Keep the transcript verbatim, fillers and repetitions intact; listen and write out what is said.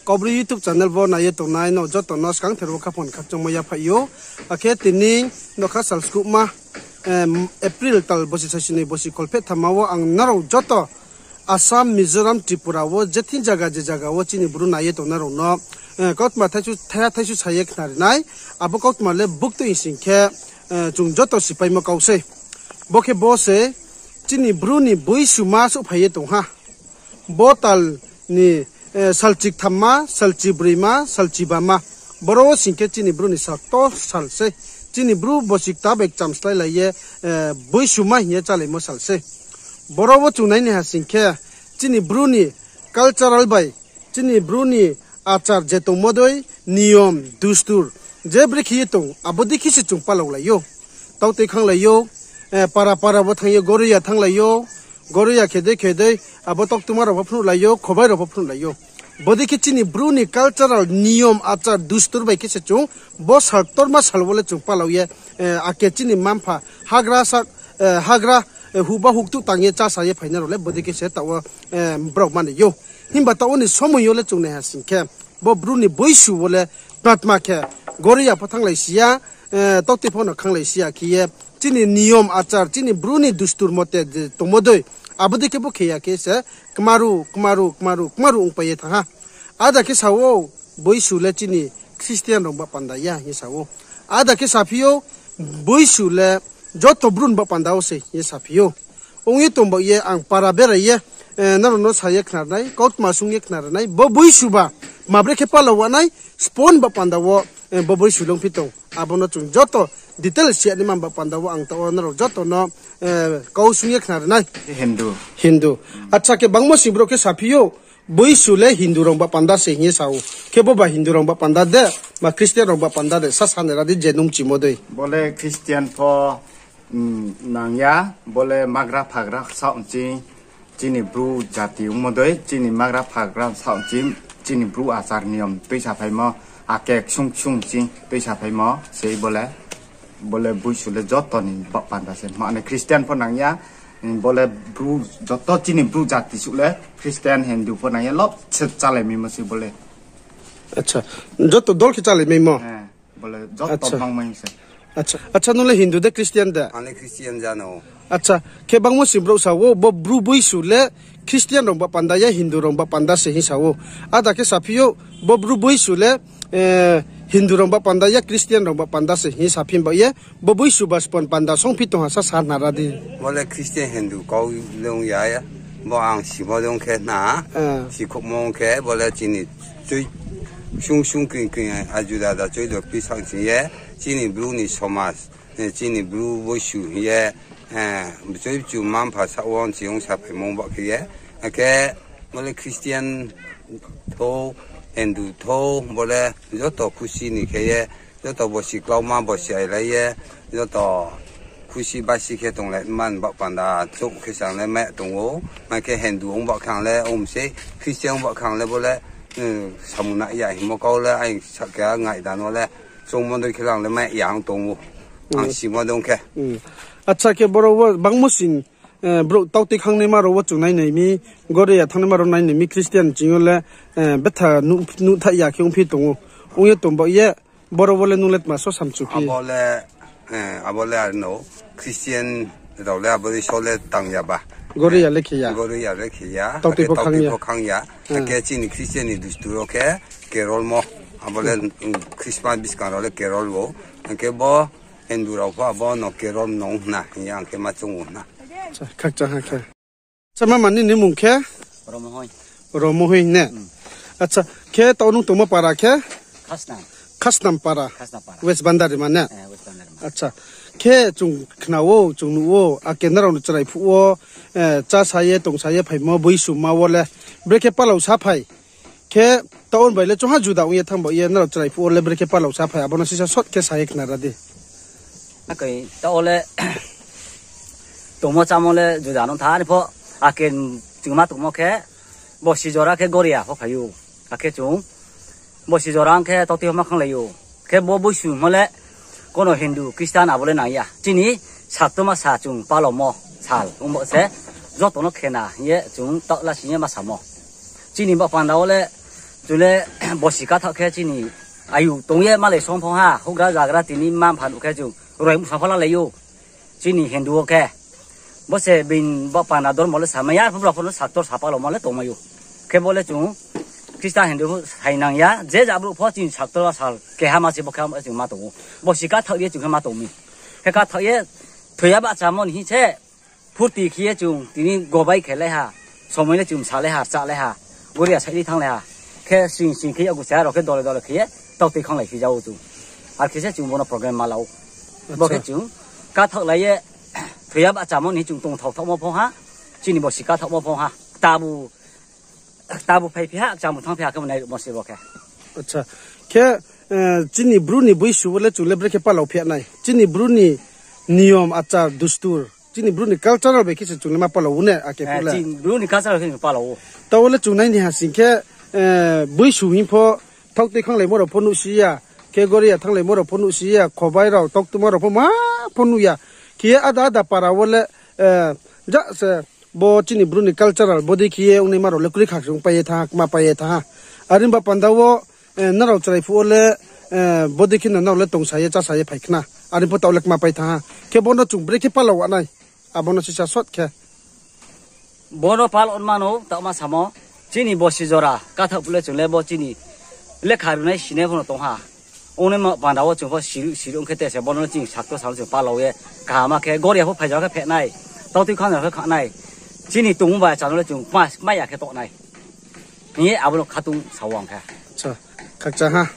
Kaubru YouTube channel bo nai ye tongnai no joto no skangther wo khaphang khakchangmo yaphaih ou. Akhe tini nokha sal skuhma, em, April tal bosi saisinoi bosi kholphehtham wo ang nrao joto Assam, Mizoram, Tripura wo je thing zaga je zaga wo chini Bru nai ye tongnai rao no, eh, kautma thaisu, thaiha thaisu sa ye khnarinai. Abo kautma le buktui sing khe, eh, chung joto sipaimo kau sei. Bo khe bo se chini Bru ni boisuma souhphai ye tong ha. Bo tal ni, eh, salchiktham ma, salchibroima, salchibama. Boro wo sing khe chini Bru ni sal ktor sal sei. Chini Bru bosi kta bai kcham slái lai ye, eh, boisuma hing ye chálaimo sal sei. Boro wo chung nai naiha sing khe chini Bru ni cultural bai, chini Bru ni achar je tongmo dei, niyom, dustur, je brekhe ye tong, abo dei khe se chung palaolai ou. Tautui khanglai ou, eh, para para wo thanng ye goroiya thannglai ou, goroiya khe dei khe dei, abo toktuma rao pho phnuhlai ou, khobai rao pho phnuhlai ou. Bodei khe chini Bru ni cultural niyom, achar, dustur bai khe se chung bo sal ktorma sal wo le chung palao ye, eh, ake chini mma-mpha hagra sak, eh, hagra, eh, huba huktuh tang ye chása ye phainai rao le bodei khe se taoh wo, eh, brao manai ou. Himba taoh wo ni somoi yo le chung naiha sing khe, bo Bru ni boisu wo le tma tma khe goroiya pho thannglai si ya, eh, toktui pho no khanglai si ya khe ye, chini niyom achar, chini Bru ni dustur mote je tongmo dei, abo dei khe bo khe ya khe se kmaru, kmaru, kmaru, kmaru ongpai ye thanng ha. Ada khe sa ou, boisu le chini Christian rao ba panda ya hing ye sa ou. Ada khe saphi ou, boisu le joto Bru ni ba panda wo se hing ye saphi ou. Ong ye tong ba ye ang para berai ye, eh, nrao no sa ye khnarinai, kautma sung ye khnarinai, bo boisu ba, ma brekhe palao wanai, spo ni ba panda wo, eh, bo boisu le ongphi tong. Abo no chung joto detail si ya naima ba panda wo ang taoh wo nrao joto no, eh, kau sung ye khnarinai. Hindu. Hindu. Acha, khe bangmo sing brouh khe saphi ou, boisu le Hindu rao ba panda se hing ye sa ou. Khe bo ba Hindu rao ba panda de, ba Christian rao ba panda de, sa sanai ra di je nung chimo dei. Bo le Christian pho, mm, nang ya, bo le magra phagra saoh ching, chini Bru jati ongmo dei, chini magra phagra saoh ching, chini Bru achar niyom tuisaphaimo, ake ksung ksung ching tuisaphaimo sei bo le. Bo le boisu le joto ni ba panda se. Mane Christian pho nang ya, bo le Bru, joto chini Bru jati suh le Christian, Hindu pho nang ya, lob se chálai maimo se bo le. Acha, joto dol khe chálai maimo? Eh, bo le joto bangmai se. Acha, acha, nung le Hindu de, Christian de? Ani Christian jano. Acha, khe bangmo sing brouh sa ou, bo Bru boisu le Christian rao ba panda ya, Hindu rao ba panda se hing sa ou. Ada khe saphi ou, bo Bru boisu le, eh, Hindu rao ba panda ya, Christian rao ba panda se hing saphi ba ye, bo boisu ba spo ni panda songphi tong ha sa sanai ra di. Bo le Christian Hindu kau le ong ya, bo ang simo dei ong khe na, sikhouhmo ong khe, bo le chini chui sung sung kring kring, ajuda da chui lo pi sang ching ye, chini Bru ni somaj, eh, chini Bru boisu hing ye, eh, bchoi bchu mma-mpha saoh wo nching ong saphaimo ba khe ye, akhe bo le Christian thou, Hindu thou, bo le joto khusi ni khe ye, joto bosi klauma bosi ailai ye, joto khusi basi khe tonglai man ba panda chouh khe se ang le mai tong ou. Mai khe Hindu ong ba khe ang le ong sei, Christian ong ba khe ang le bo le, samung nai ya hingmo kau le, ai sa khe ngai da no le, choungmo dei khe le ang le mai ya ong tong ou. Ang simo dei ong khe. Acha, khe boro wo bangmo sing, eh, brouh tautui khangnaima rao wo chung nainai mi, goroiya thanngnaima rao nainai mi, Christian ching yo le, eh, betha nuh, nuhthaih ya khe ongphi tong ou. Ong ye tong ba ye, boro wo le nung le tma so samchu phi? Abo le, eh, abo le ar no, Christian rao le abo le so le tang ya ba. Goroiya le khe ya. Goroiya le khe ya. Tautui pho khang ya. Akhe chini Christian ni dustur wo khe carol mo. Abo le, mm, Christmas buskang rao le carol ou. Akhe bo Hindu rao pho abo no carol no hna hing ye ang khe ma choung ou hna. Acha, khakchang ha khe. Acha, mama nini mung khe? Romohoi. Romohoi ne? Acha, khe taoh nung tongmo para khe? Khasnam para. West Bandarima ne? Acha, khe chung khna ou, chung nuh ou, ake nrao no chrai phuh wo, eh, chása ye tongsa ye phaimo boisu ma wo le brekhe palao sa phai. Khe taoh bai le chungha juda ong ye thanng ba ye nrao chrai phuh wo le brekhe palao sa phai, abo no sisa short khe sa ye khna ra di. Akhe taoh wo le tongmo chámo le juda no tha ni pho, ake chungma tongmo khe bosi jora khe goroiya pho phai ou. Akhe chung bosi jora ong khe tautui pho ma khanglai ou. Khe bo boisu mo le kono Hindu, Christian abo le nang ya. Chini saktuma sa chung palaomo sal ongbo se joto no khena hing ye chung taoh lasing ye ma samo. Chini ba panda wo le Chung le bosi kathaoh khe chini ayu tong ye malai song phong ha, houhgra zagra tini mma mpha nuh khe chung roi msa pha lalai ou. Chini Hindu wo khe. Bo se bini bo panda dormo le samai ya, arphuh brao pho no saktor sapalaomo le tongmai ou. Khe bo le chung Christian Hindu pho sainang ya, je jat brouh pho chini saktor a sal keha ma se bo khe chung ma tong ou. Bosi kathaoh ye chung khe ma tong mi. Khe kathaoh ye thoi ya bahchamo ni hing se, phurti khe ye chung tini gobai khe lai ha, somoi le chung msa lai ha, rcha lai ha, goria saih di thanng lai ha. Khe sing sing khe yakgu sa rao khe dole dole khe ye tautui khanglai phi ja ou chung. Ar khe se chung bo no program ma la ou. Bo khe chung kathaohlai ye thoi ya bahchamo ni chung tongthao thaohmo phong ha, chini bosi kathaohmo phong ha. Ktabu, ktabu phaiphi ha, kchamo thanngphi ha khe bo nairuhmo se bo khe. Khe, chini Bru ni boisu wo le chung le brekhe palao phi nai. Chini Bru ni niyom, achar, dustur, chini Bru ni cultural bai khe se chung le ma palao ou ne, ake phuh le. Bru ni cultural khe palao ou. Taoh wo le chung nai ni ha sing khe, boisu hing pho, thautui khanglaimo rao pho nuhsi ya, khe goria thannglaimo rao pho nuhsi ya, khobai rao, toktuma rao pho ma pho nuh ya. Khe ye ada ada para wo le, ja se bo chini Bru ni cultural bodei khe ye ongnaima rao le kroi kha se ongpai ye thanng ha, kma pai ye thanng ha. Are ba panda wo, nrao chrai phuh wo le, bodei khe no nrao le tongsa ye, chása ye phai khna. Are pho taoh le kma pai thanng ha. Khe bo no chung brekhe palao nai. Abo no sisa short khe. Bo no palao mano, taoh ma samo. Chini bosi jora, kathaoh phuh le chung le bo chini lekha runai sinai pho no tong ha. Ongnaima panda wo chung pho siruh siruh ong khe te se bo no chini saktor samo chung palao ye. Kaham khe goria pho phai jora khe pheh nai. Tautui khang jora khe khang nai. Chini tongmung bai chano le chung kma, kma ya khe toh nai. Hing ye abo no khatung sa ou ang khe. Khakchang ha.